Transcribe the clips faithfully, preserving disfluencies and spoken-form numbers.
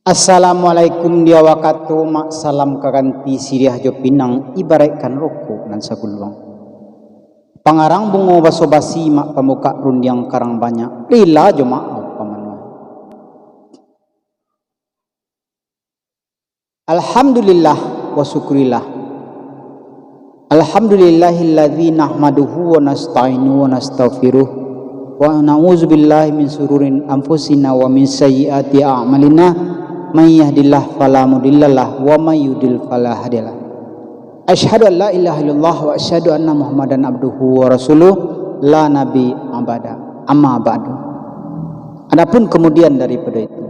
Assalamualaikum di awak kato, mak salam ka ganti siriah jo pinang, ibaraikkan rokok nan saguluang. Pangarang bungo baso basi, mak pambukak rundiang karang banyak, rila jo maaf pamanuah. Alhamdulillah wa syukurillah. Alhamdulillahilladzi nahmaduhu wa nasta'inu wa nastaghfiruh, wa na'udzubillahi min syururi anfusina wa min sayyiati a'malina, may yahdillahu fala mudhillalah wa may yudlil fala hadiyalah. Asyhadu an la ilaha illallah wa asyhadu anna Muhammadan abduhu wa rasuluh, la nabi abada. Amma ba'du. Adapun kemudian daripada itu,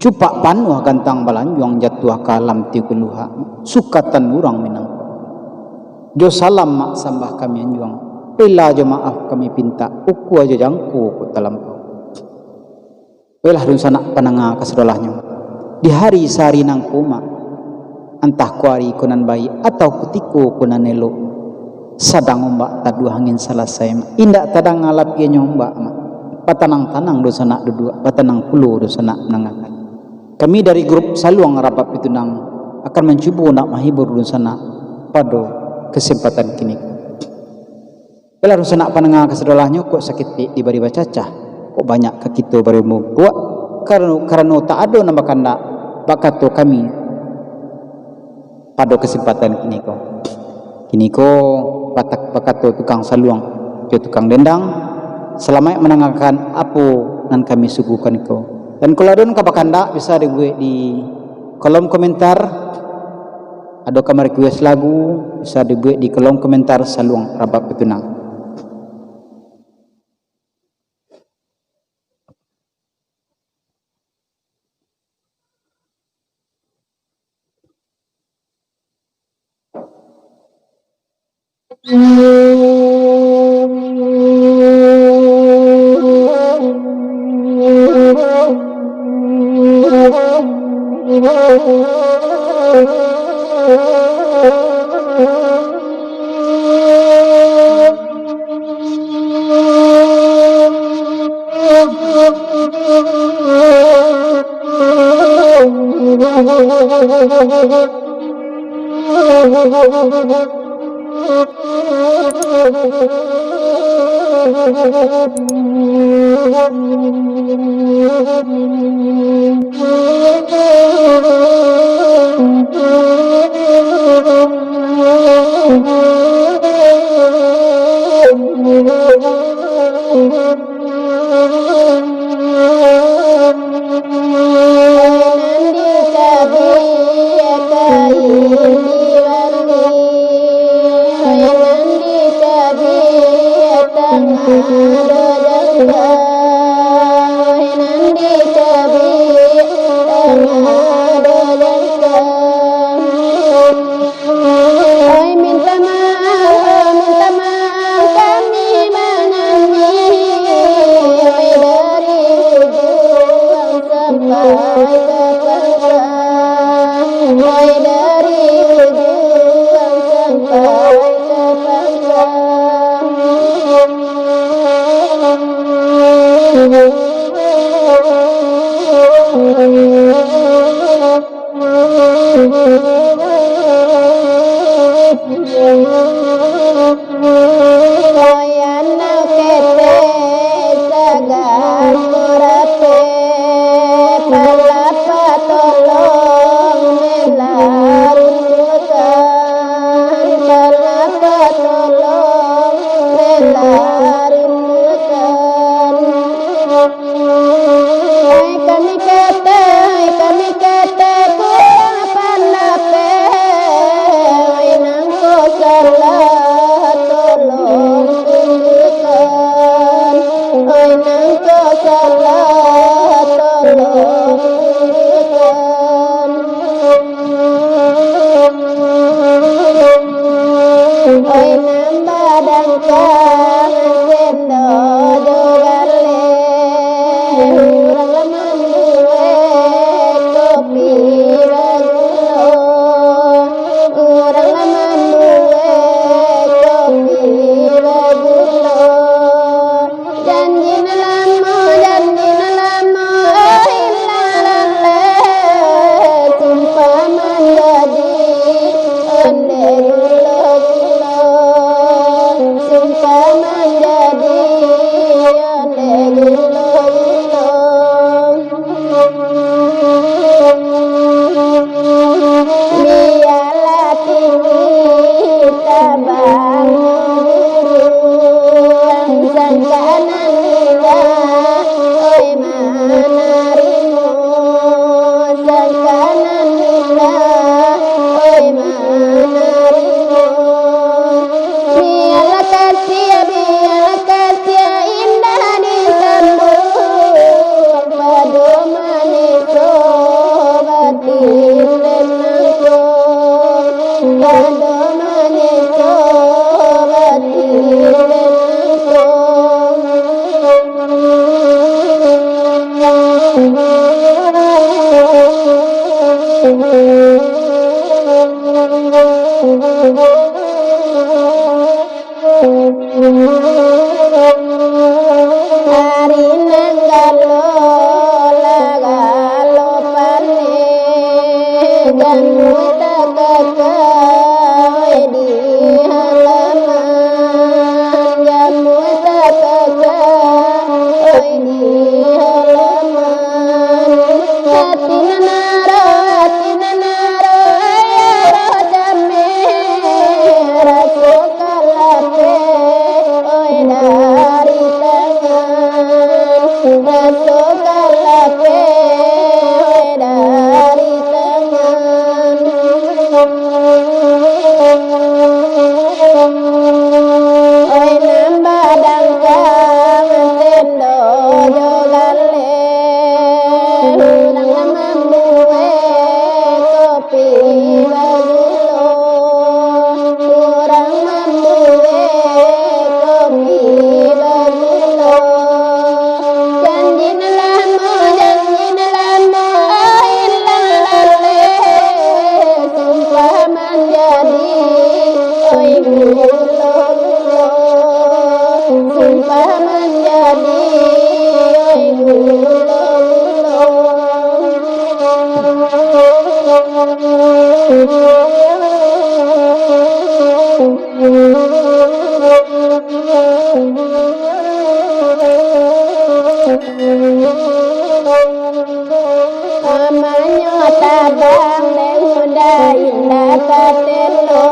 cupak panuah gantang balanjuang, jatuah ka alam tigo luhak, sukatan urang Minangkabau. Jo salam mak sambah kami anjuang, rila jo maaf kami pintak, ukua jo jangko ko talampau. Baiklah, dunsanak pandanga kasadolahnyo, di hari sahari nangko mak, antah ko ari ko nan baiak, atau kutiko ko nan elok, sadang ombak taduah angin salasai mak, indak tadanga lapiahnyo ombak mak, batanang-tanang dunsanak duduak, batanang pulo dunsanak mandangakan. Kami dari grup Saluang Rabab Pitunang akan mancubo nak mahibur dunsanak pado kesempatan kini. Baiklah, dunsanak pandanga kasadolahnyo, kok saketek dibari bacacah, kok banyak ka kito bari mambuek, karano, karano tak ado nan bakandak, bakato kami pado kesempatan kini ko. Kini ko, batak-, bakato tukang saluang jo tukang dendang, salamaik mandangakan apo nan kami suguhkan ko. Dan kalau ado nan ka bakandak, bisa dibuek di kolom komentar. Ado ka ma-request lagu, bisa dibuek di kolom komentar Saluang Rabab Pitunang. Oi, minta maaf, minta maaf kami manangih. Oi, dari ujuang sampai ka pangkal. Oi, dari ujuang sampai ka pangkal. Oyan ketek sagalo rapek, palapa tolong bela runtukan, palapa tolong bela runtukan. Ai kami ketek, ai kami ketek kurang pandapek, ai nangko salah tolong tunjukan. Tabang buruang sangkanan indah, oi manarimo, sangkanan indah, oi manarimo. Bialah kasiah, bialah kasiah indah disambuik, pado manih sobatin den nangko. Pado manih sobatin den nangko. Ari nan galo lah galo paneh, jamu takaka, oi, di halaman, jamu takaka, oi, di halaman. Ati nan aro, ati nan aro, aya roh jameh, raso ka lapeh, oi, dari tangan, raso ka lapeh, oi, dari tangan. Oi, nan badangkang sendo jo galeh, urang mambuek kopi bagulo, urang mambuek kopi bagulo. Janji nan lamo, janji nan lamo, ilang laleh, sumpah manjadi, oi, gulo-gulo, sumpah manjadi, oi, gulo-gulo. Amanyo tabang dek muda indak katelo,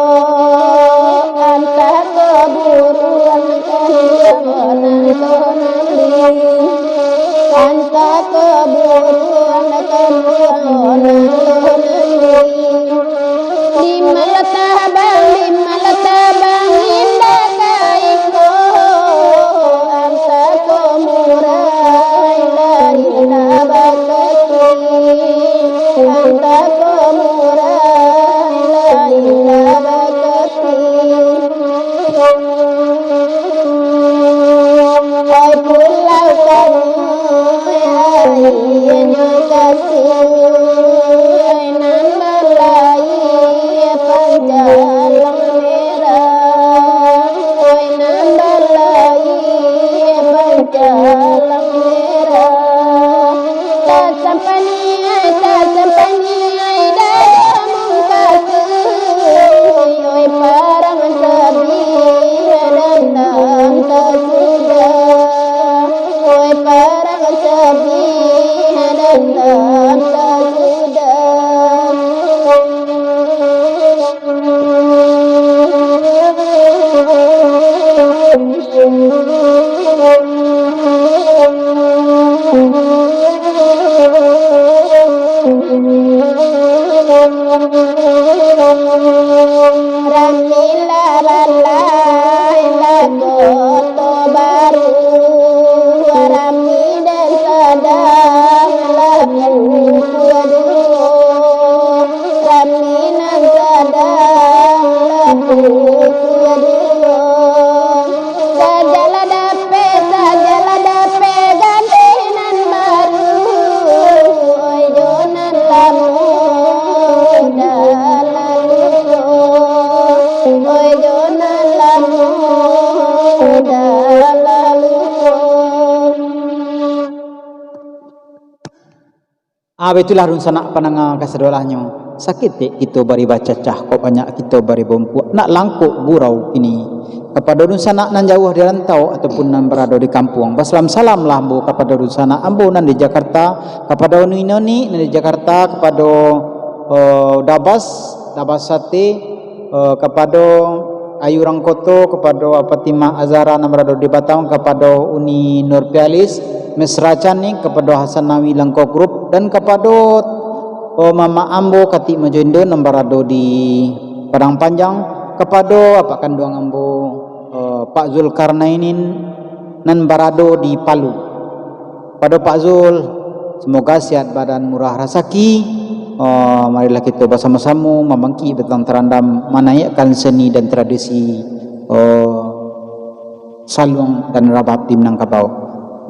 antah ko buruang kanduang nan ko nambing, antah ko buruang kanduang nan ko nambing. Di malah tabang, di malah tabang indak ka iko, antah ko murai lah indak bakasi, antah ko murai lah indak bakasi. Oi pulau Sangiang, aia nyo kasuik, oi nan balai pancalang merah, oi nan balai pancalang merah. Tasampaniai, tasampaniai, dayo mungkasuik, oi parang sabih, dandam tasudah, oi parang sabih, dandam tasudah. Rami lah balai lah Koto Baru, rami den sadang lah pukua duo. Kami nan sadang laku kuduo, sajalah dapek, sajalah dapek ganti nan baru. Oi jo nan lamo, dah lalu ko. Oi jo nan lamo, dah lalu ko. Ah, baitulah dunsanak pandanga kasadolahnyo. Saketek kito bari bacacah, kok banyak kito bari bampuak. Nak langkok gurau kini. Kapado dunsanak nan jauah di rantau ataupun nan barado di kampuang, basalam-salamlah ambo kapado dunsanak ambo nan di Jakarta, kapado nini-nini nan di Jakarta, kapado, eh, Dabas, Dabas Sate, Eh, kapado Ayu Rangkoto, kapado Fatimah Azhara nan barado di Batam, kapado Uni Nurpialis, Mesra Canik, kapado Hasanawi Langko Group, dan kapado, eh, mamak ambo Katik Majoindo nan barado di Padang Panjang, kapado apak kanduang ambo, eh, Pak Zulkarnainin nan barado di Palu. Pado Pak Zul, semoga sehat badan, murah rasaki. Oh, marilah kito basamo-samo mambangkik batang tarandam, manaiakkan seni dan tradisi, oh, saluang dan rabab di Minangkabau.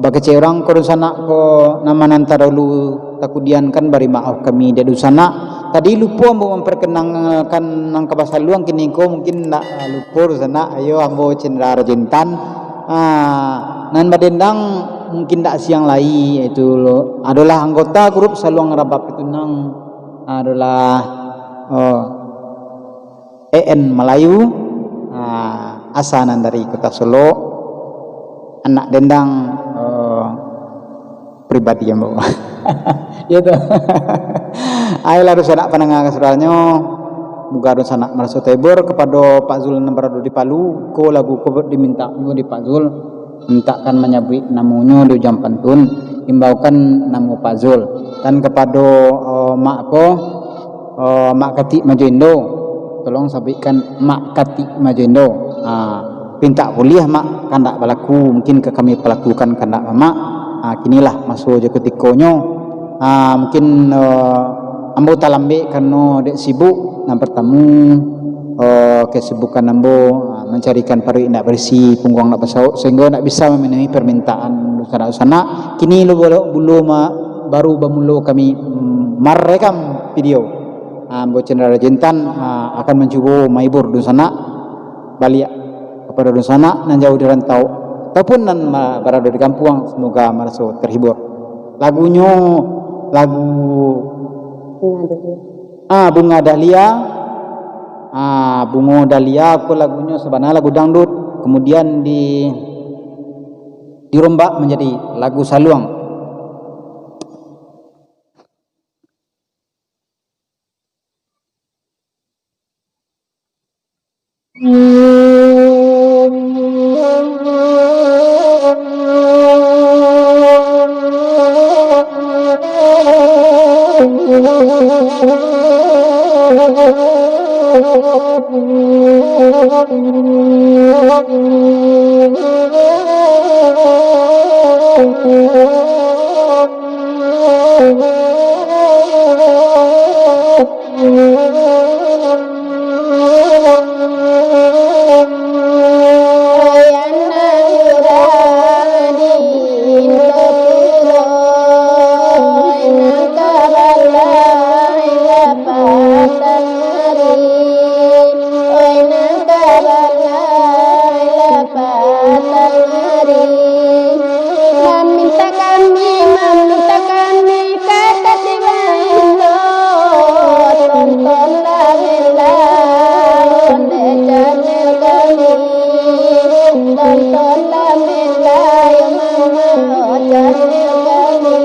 Bakecek urang ko dunsanak ko, nama nan tadahulu takudiankan, bari maoh kami dek dunsanak. Tadi lupo ambo mamparkenalkan nan ka basaluang, kini ko mungkin ndak, ah, lupo dunsanak. Ayo ambo Cendra Rajo Intan. Ah, nan badendang mungkin dak siang lai, itu adolah anggota grup Saluang Rabab itu, nan adolah, oh, E N Malayu, ah, asa nan dari Kota Solok, anak dendang, oh, pribadi ambo. Iyo tu. Ayolah dunsanak pandanga kasuruhanyo, muga dunsanak maraso tahibur. Kapado Pak Zul nan barado di Palu, ko lagu ko dimintak juo di Pak Zul, mintakkan manyabuik namonyo di ujuang pantun, imbaukan namo Pak Zul. Dan kapado, eh, mak ko, eh, Mak Katik Majoindo, tolong sabuikkan Mak Katik Majoindo. Ah, pintak buliah, Mak, kandak balaku, mungkin ka kami palakukan kandak Mamak. Ah, kinilah maso jo kutikonyo. Ah, mungkin, eh, ambo talambek karano dek sibuk. Nan partamo, eh, kesibukan ambo, ah, mancarikan paruik indak barisi, pungguang indak basauk, sahinggo indak bisa mamenuhi parmintaan dunsanak-dunsanak. Kini lo bulo, bulo ma-, baru bamulo kami, mm, marekam video. Ah, ambo Cendra Rajo Intan, ah, akan mancubo mahibur dunsanak baliak, kapado dunsanak nan jauah di rantau, ataupun nan ma-, barado di kampuang, semoga maraso terhibur. Lagunyo, lagu, ah, Bunga Dahlia. Ah, Bungo Dahlia ko lagunyo sabana lagu dangdut, kemudian di, dirombak manjadi lagu saluang. Mamintak kami, mamintak kami, kakak tiba indo, tontonlah bela, onde channel kami, tontonlah bela, yo mama, channel kami.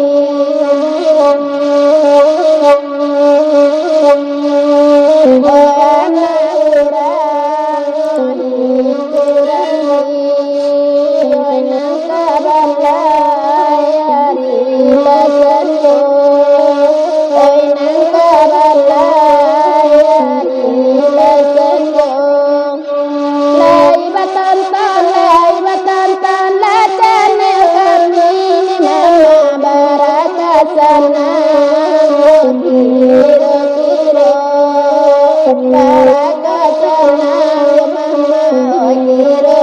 Oh, anak urang, lai batonton, lai batonton lah channel kami, mama barakat sanang, kiro-kiro barakat sanang, mama kiro-kiro.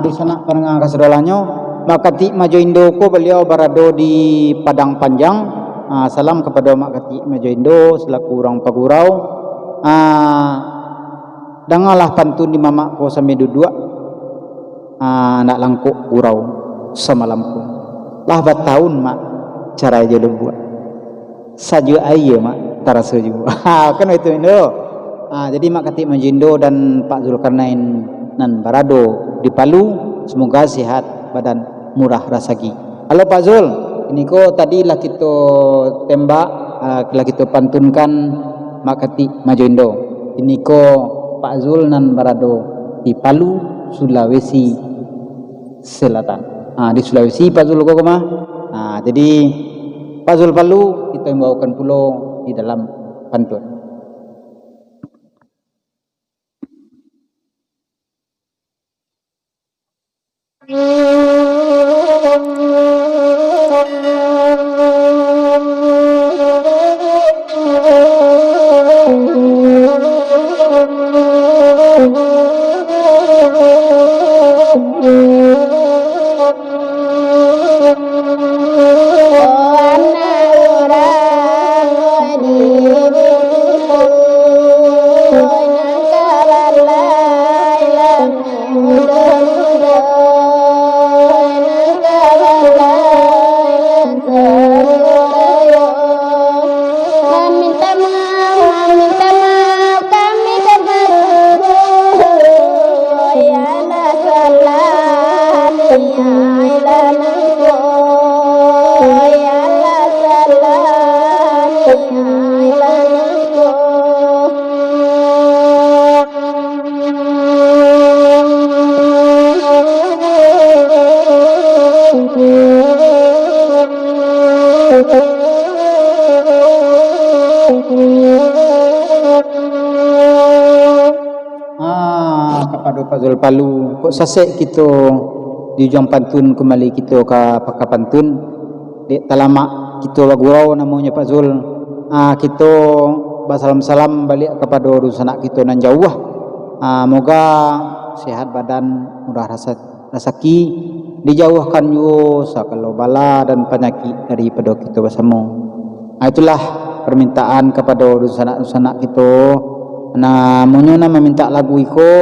Sanak pandanga kasadonyo, Mak Katik Majo Indo ko baliau barado di Padang Panjang. Ah, salam kapado Mak Katik Majo Indo salaku urang pagurau. Ah, dangalah pantun di mamak ko sambil duduak. Ah, nak langkok gurau samalam ko. Lah batahun, Mak, carai jo lubuak. Sajuak aia, Mak, taraso juo. Ha, kan baitu, Indo. Ha, jadi Mak Katik Majo Indo dan Pak Zulkarnain nan barado di Palu, semoga sehat badan, murah rasaki. Halo Pak Zul, kiniko tadi lah kito tembak, ha, lah kito pantunkan Mak Katik Majo Indo. Kiniko Pak Zul nan barado di Palu, Sulawesi Selatan. Ha, di Sulawesi Pak Zul ko mah. Ha, jadi Pak Zul Palu, kito imbaukan pulo di dalam pantun. Maminta maaf, maminta maaf kami ka Barugo. Yo Allah salah niaik lah nangko. Yo Allah salah niaik lah nangko. Ah, kapado Pak Zul Palu, kok sasek kito di ujuang pantun, kumbali kito ka paka pantun. Dek talamak kito bagurau namonyo Pak Zul, ah, kito basalam-salam baliak kapado dunsanak kito nan jauah. Ah, moga sehat badan, murah rasa-, rasaki, dijauahkan juo sagalo bala dan panyakik daripado kito basamo. Ah, itulah parmintaan kapado dunsanak-dunsanak kito, namonyo nan mamintak lagu iko,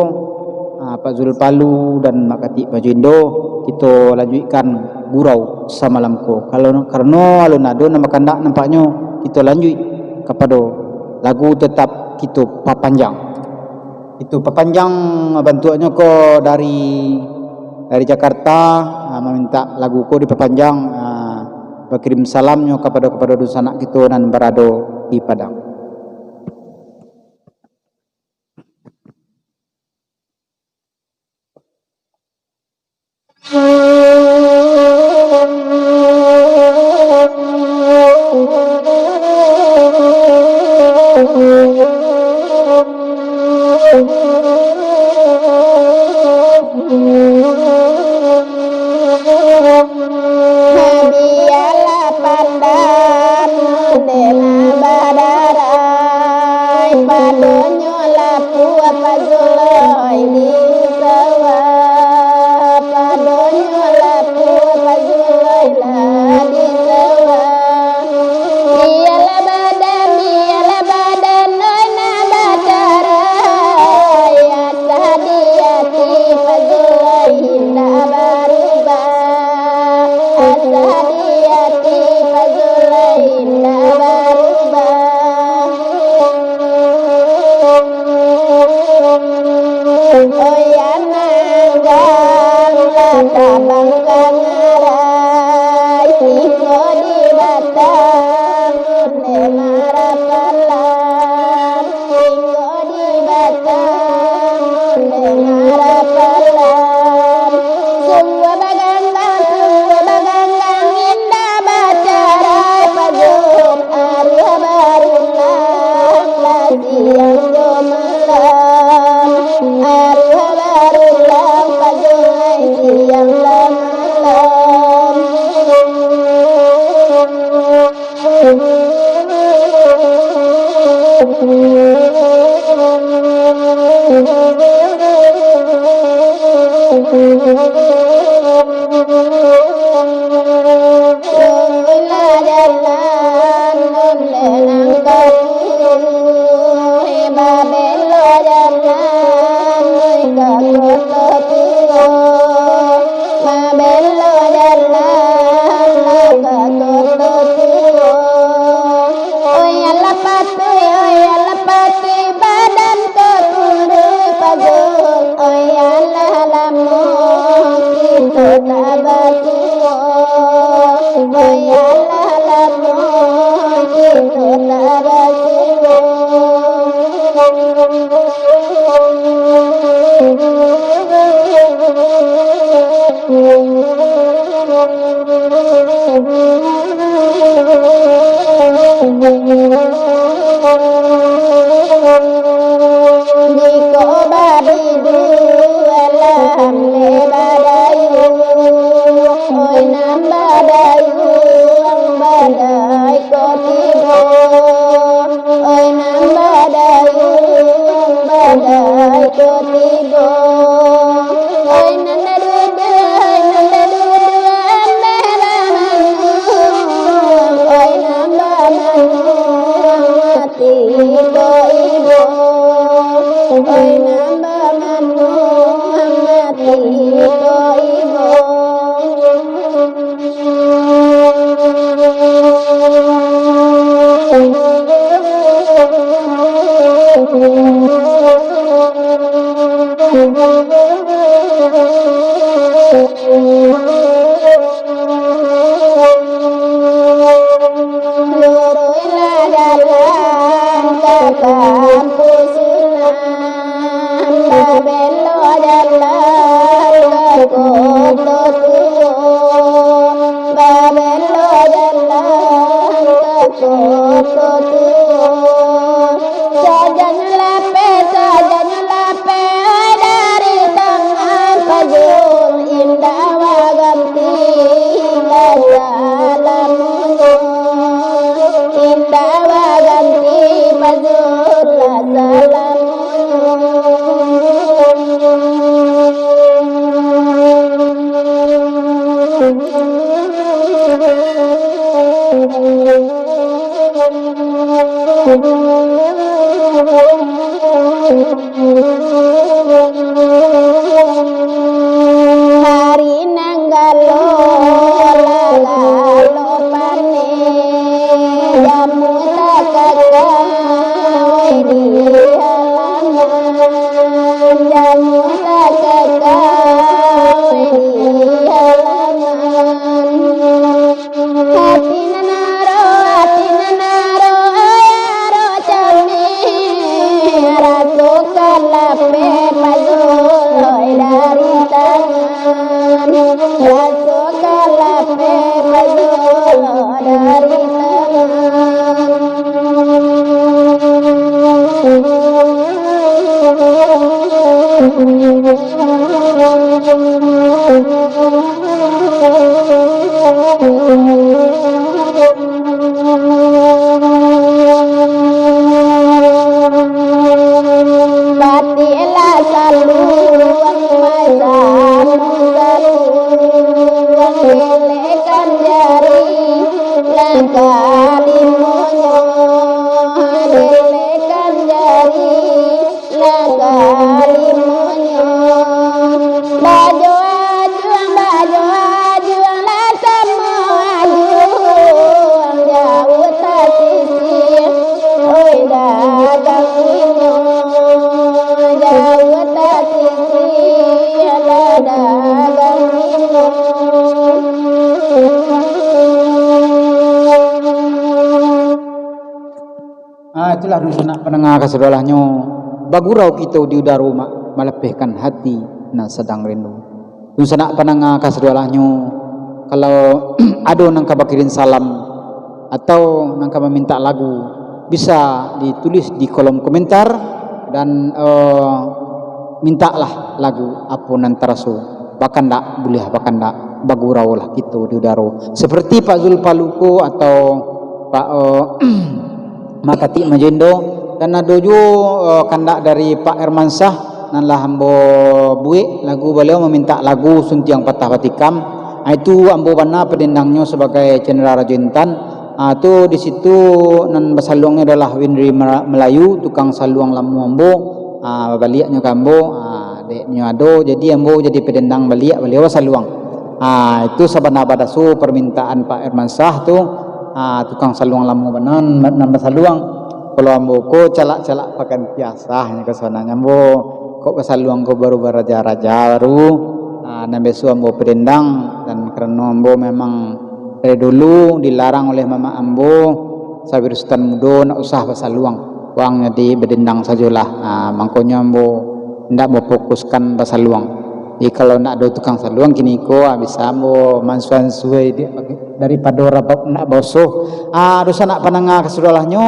ah, Pak Zul Palu dan Mak Katik Majo Indo, kito lanjuikkan gurau samalam ko. Kalau, karano alun ado nan bakandak, nampaknyo kito lanjuik kapado lagu Tetap Kito Papanjang. Kito papanjang bantuaknyo ko dari, dari Jakarta, ah, mamintak lagu ko dipapanjang, ah, bakirim salamnyo kapado, kapado dunsanak kito nan barado di Padang. Hadiahlah pandan dek nan badarai, padonyo lapua pajuloi di sawah, padonyo lapua pajuloi lah di sawah. Bialah badan, bialah badan, oi, nan badarai, asa di ati pajuloi indak barubah, asa di ati pajuloi indak barubah. Oya nanggang lah tabang ka ngarai, tingga di batang bunde marapalan, tingga di batang bunde marapalan. Sungguah baganggang, sungguah baganggang, indak bacarai pajun. Aruah barulang lah siang jo malam, aruah barulang pajun lai siang jo malam. Luruslah jalan ondeh nan ka tuo, babelok jalan oi ka koto tuo, babelok jalan oi ka koto tuo. Oi alah patuik, oi alah patuik, badan ko kuruih pajo. Oi alah lamo kito tak basuo. Oi alah lamo kito tak basuo. Jikok baduduak lah ambek badayuang, oi nan badayuang, badai ko tibo. Oi nan badayuang, badai ko tibo. Oi nan baduduak, oi nan baduduak, ambek bamanuang. Oi nan bamanuang, mati ko ibo. Oi nan bamanuang, mati ko ibo. Luruihlah jalan ka kampuang Sunan, babelok jalan ka koto tuo, babelok jalan ka koto tuo. Sajanyo lapeh, sajanyo lapeh, oi dari tangah Pajul, indak baganti lah salamonyo, indak baganti Pajul lah salamonyo. Hari nan galo, lah galo paneh, jamu takaka, oi, di halaman, jamu takaka, oi, di halaman. Ati nan aro, ati nan aro, oi aro cameh, raso ka lapeh Pajul, oi dari tangan, raso ka lapeh Pajul, oi dari tangan. Batiklah saluang, masamu saluang, delekan jari nan kalimonyo, delekan jari nan kalimonyo. Bajo ajuang, bajo ajuang, lah samo ajuang, jauah tasisih, oi dagang inyo, jauah tasisih, lah dagang inyo. Ah, itulah dunsanak pandanga kasadolahnyo, bagurau kito di udaro ma-, malapehkan hati nan sadang rindu. Dunsanak pandanga kasadolahnyo, kalau ado nan ka bakirim salam atau nan ka mamintak lagu, bisa ditulis di kolom komentar dan, eh, mintaklah lagu apo nan taraso. Bakandak, buliah bakandak, baguraulah kito di udaro. Seperti Pak Zulpaluko atau Pak, eh, Makatik Majendo, dan ado juo, eh, kandak dari Pak Hermansyah, Nan lah ambo buek lagu, baliau mamintak lagu Suntiang Patah Batikam. Ah, itu ambo bana padendangnyo sabagai Cendera Rajo Intan. Ah, tu di situ nan basaluangnyo adalah Winry Mera-, Melayu, tukang saluang lamo ambo. Ah, babaliaknyo ka ambo, ah, dek nyo ado, jadi ambo jadi padendang baliak, baliau basaluang. Ah, itu sabana badaso parmintaan Pak Hermansyah tu, ah, tukang saluang lamo bana nan, nan basaluang. Kalau ambo ko calak-calak pakan piasahnyo ka sananyo ambo, kok basaluang ko baru baraja-raja baru, ah, nan biaso ambo padendang, dan karano ambo memang dari dulu dilarang oleh mamak ambo, Sabir Sutan Mudo, ndak usah basaluang, wang jadi badendang sajolah. Ah, mangkonyo ambo ndak bafokuskan basaluang. Jadi kalau ndak ado tukang saluang kini ko, ah, bisa ambo mansuan suai di, daripado rabab ndak baosoh. Ah, dunsanak pandanga ka sudahlah nyo,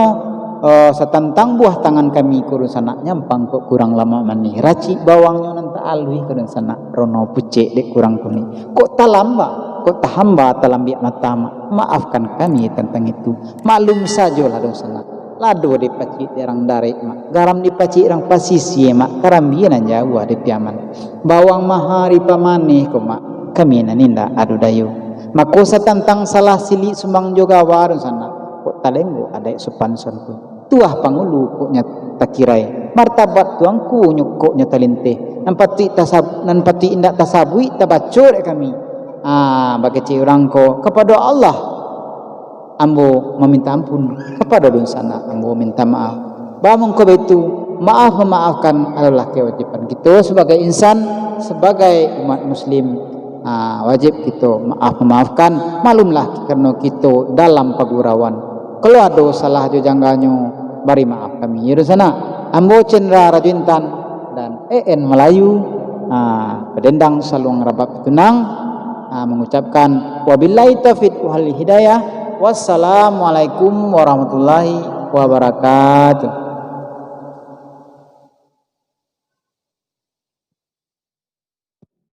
eh, satantang buah tangan kami ko dunsanak, nyampang kok kurang lamak manih, racik bawangnyo nan tak aluih ko dunsanak, rono pucek dek kurang kunik. Kok talamba, kok tahamba talambiak mata, Mak. Maafkan kami tantang itu. Maklum sajolah dunsanak. Lado dipacik di rang darek, Mak. Garam dipacik rang pasisia, Mak. Karambia nan jauah di Piaman. Bawang maha dipamanih ko, Mak. Kami nan indak ado dayo. Mako satantang salah silik sumbang jo gawa dunsanak, kok talenggok adaik sopan santun. Tuah pangulu kok nyo takirai. Martabat tuangkunyo kok nyo talinteh. Nan patuik tasab-, nan patuik indak tasabuik tabaco dek kami. Ah, bakecek urang ko kapado Allah. Ambo maminta ampun kapado dunsanak, ambo minta maaf. Bamungko baitu, maaf mamaafkan adalah kewajiban kito sabagai insan, sabagai umat muslim. Ah, wajib kito maaf mamaafkan. Maklumlah, karano kito dalam pagurauan. Kalau ado salah jo janggalnyo, bari maaf kami, yo dunsanak. Ambo Cendera Rajo Intan dan E N Melayu, ah, padendang saluang rabab tunang, ah, mangucapkan wabillahi taufiq wal hidayah. Wassalamualaikum warahmatullahi wabarakatuh.